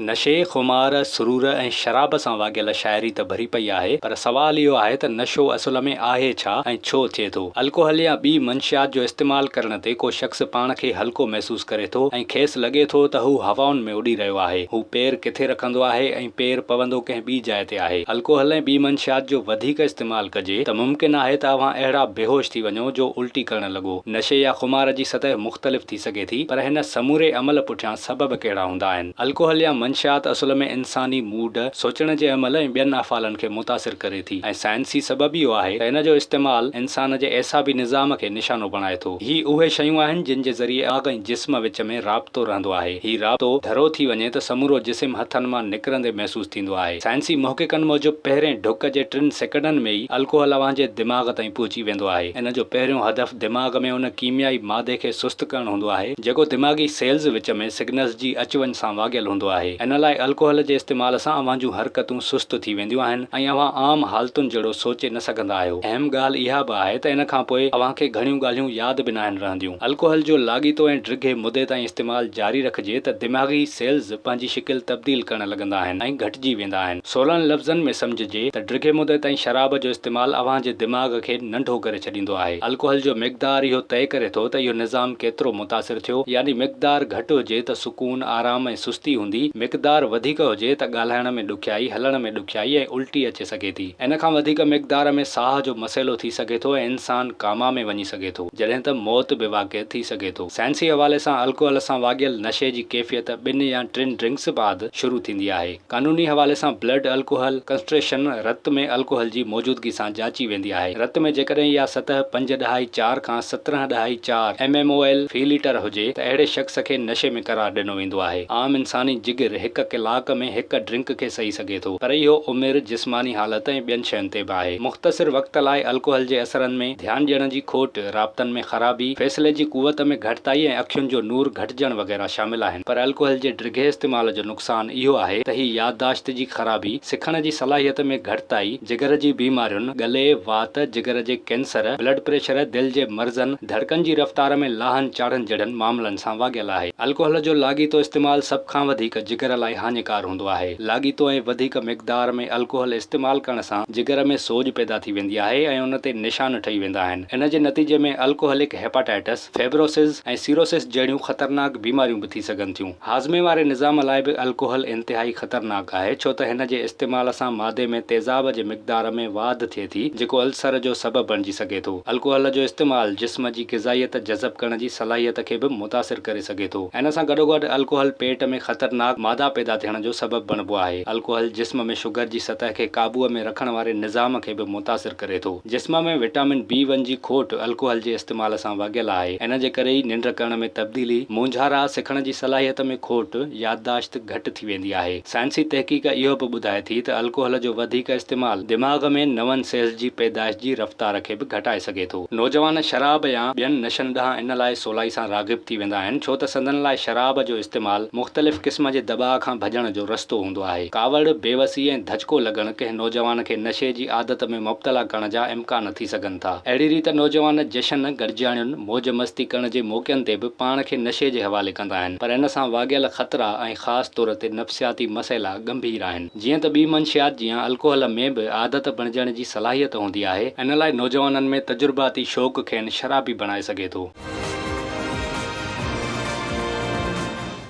نشي، خمار، سرور ۽ شراب سان واڳيل شاعري ته ڀري پئي آهي، پر سوال اهو آهي ته نشو اصل ۾ آهي ڇا ۽ ڇو ٿئي ٿو؟ الڪوحل يا ٻي منشيات جو استعمال ڪرڻ تي ڪو شخص پاڻ کي هلڪو محسوس ڪري ٿو ۽ کيس لڳي ٿو ته هو هوائن ۾ اڏي رهيو آهي. هو پير ڪٿي رکندو آهي ۽ پير پوندو ڪنهن ٻي جاء تي آهي. الڪوحل ۽ ٻي منشيات جو وڌيڪ استعمال ڪجي ته ممڪن آهي ته اوهان اهڙا بيهوش ٿي وڃو جو الٽي ڪرڻ لڳو. نشي يا خمار جي سطح مختلف ٿي سگهي ٿي، پر هن سموري عمل پٺيان سبب ڪهڙا هوندا آهن؟ الڪوحل يا منشيات اصل ۾ انساني موڊ، سوچڻ جي عمل ۽ ٻين افعالن کي متاثر ڪري ٿي ۽ سائنسي سبب اهو آهي ته ان جو استعمال انسان جي اعصابي نظام کي نشانو بڻائي ٿو. هي اهي شيون آهن جن جي ذريعي دماغ ۽ جسم وچ ۾ رابطو رهندو آهي. هي رابطو ڍرو ٿي وڃي ته سمورو جسم هٿن مان نڪرندي محسوس ٿيندو آهي. سائنسي محققن موجب پهرين ڍڪ جي ٽن سيڪنڊن ۾ ئي الڪوحل اوهان جي دماغ تائين پهچي ويندو آهي. ان جو پهريون هدف دماغ ۾ ان ڪيميائي مادي کي سست ڪرڻ هوندو آهي، جيڪو دماغي سيلز وچ ۾ سگنلز جي اچ وڃ سان واڳيل هوندو آهي. ان لاء الڪوحل جي استعمال سان اوهان جون حرڪتون سست ٿي وينديون آهن ۽ اوهان عام حالتن جهڙو سوچي نه سگهندا آهيو. اهم ڳالهه اها به آهي ته ان کان پوء اوهان کي گهڻيون ڳالهيون ياد به ناهن رهنديون. الڪوحل جو لاڳيتو ۽ ڊگهي مدي تائين استعمال جاري رکجي ته دماغي سيلز پنهنجي شڪل تبديل ڪرڻ لڳندا آهن ۽ گهٽجي ويندا آهن. سولن لفظن ۾ سمجهجي ته ڊگهي مدي تائين شراب جو استعمال اوهان جي دماغ کي ننڍو ڪري ڇڏيندو آهي. الڪوحل جو مقدار اهو طئي ڪري ٿو ته اهو نظام ڪيترو متاثر ٿيو، يعني مقدار گهٽ هجي ته سڪون، آرام ۽ سستي هوندي، مقدار وڌيڪ هجي ته ڳالهائڻ ۾ ڏکيائي، هلڻ ۾ ڏکيائي ۽ الٽي اچي سگهي ٿي. ان کان وڌيڪ مقدار ۾ ساهه جو مسئلو ٿي سگهي ٿو ۽ انسان ڪاما ۾ وڃي سگهي ٿو، جڏهن ته موت به واقع ٿي سگهي ٿو. سائنسي حوالي سان الڪوحل سان واڳيل نشي جي ڪيفيت ٻن يا ٽن ڊرنڪس بعد شروع ٿيندي آهي. قانوني حوالي سان بلڊ الڪوحل ڪنسٽريشن رت ۾ الڪوحل جي موجودگي سان جاچي ويندي آهي. رت ۾ جيڪڏهن اها سطح پنج ڏهائي چار کان 17 ڏهائي چار ايم ايم او ايل في ليٽر هجي ته اهڙي شخص کي نشي ۾ قرار ڏنو ويندو آهي. عام انساني جگر هڪ ڪلاڪ ۾ هڪ ڊرنڪ کي سهي سگهي ٿو پر اهو عمر، جسماني حالت ۽ ٻين شين تي به آهي. مختصر وقت لاء الڪوحل جي اثرن ۾ ڌيان ڏيڻ جي کوٽ، رابطن ۾ خرابي، فيصلي جي قوت ۾ گهٽتائي ۽ اکين جو نور گهٽجڻ وغيره شامل آهن پر الڪوحل جي ڊگهي استعمال جو نقصان اهو آهي ته هي يادداشت جي خرابي، سکڻ جي صلاحيت ۾ گهٽتائي، جگر جي بيمارين، ڳلي، وات، جگر جي ڪينسر، بلڊ پريشر، دل جي مرضن، ڌڙڪن جي رفتار ۾ لاهن چاڙهن جهڙن معاملن سان واڳيل آهي. الڪوحل جو لاڳيتو استعمال سڀ کان وڌيڪ جگر لاء هاڃيڪار هوندو آهي. لاڳيتو ۽ وڌيڪ مقدار ۾ الڪوحل استعمال ڪرڻ سان جگر ۾ سوڄ پيدا ٿي ويندي آهي ۽ ان تي نشان ٺهي ويندا آهن. ان جي نتيجي ۾ الڪوحلڪ هيپاٽائٽس، فيبروسز ۽ سيروسس جهڙيون خطرناڪ بيماريون به ٿي سگهن ٿيون. هاضمي واري نظام لاء به الڪوحل انتهائي خطرناڪ آهي ڇو ته هن جي استعمال سان معدي ۾ تيزاب جي مقدار ۾ واڌ ٿئي ٿي جيڪو السر جو سبب بڻجي سگهي ٿو. الڪوحل جو استعمال جسم جي غذائيت جذب ڪرڻ جي صلاحيت کي به متاثر ڪري سگهي ٿو. ان سان گڏوگڏ الڪوحل پيٽ ۾ خطرناڪ مادا پيدا ٿيڻ جو سبب بڻبو آهي. الڪوحل جسم ۾ شگر جي سطح کي قابوء ۾ رکڻ واري نظام کي به متاثر ڪري ٿو. جسم ۾ وٽامن بي ون جي کوٽ الڪوحل جي استعمال سان واڳيل آهي. ان جي ڪري ئي ننڊ ڪرڻ ۾ تبديلي، مونجهارا، سکڻ جي صلاحيت ۾ کوٽ، يادداشت گهٽ ٿي ويندي آهي. سائنسي تحقيق اهو به ٻڌائي ٿي ته الڪوحل جو وڌيڪ استعمال دماغ ۾ نون سيلز جي پيدائش جي رفتار کي به گهٽائي سگهي ٿو. نوجوان شراب يا ٻين نشن ڏانهن ان لاء سولائي سان راغب ٿي ويندا آهن ڇو ته سندن لاء شراب جو استعمال مختلف قسم جي دٻاء کان ڀڄڻ جو رستو هوندو آهي. ڪاوڙ، بيوسي ۽ ڌچڪو لڳڻ ڪنهن نوجوان کي نشي جي عادت ۾ مبتلا ڪرڻ جا امڪان ٿي سگهن ٿا. اهڙي ريت نوجوان جشن، گڏجاڻين، موج مستي ڪرڻ جي موقعن تي به پاڻ کي نشي جي حوالي ڪندا آهن پر ان سان واڳيل خطرا ۽ خاص طور تي نفسياتي مسئلا ڳنڀير آهن. جيئن ته ٻي منشيات جيان الڪوحل ۾ به عادت بڻجڻ جي صلاحيت هوندي آهي، ان لاء نوجوانن ۾ تجرباتي شوق کين شرابي بڻائي سگهي ٿو.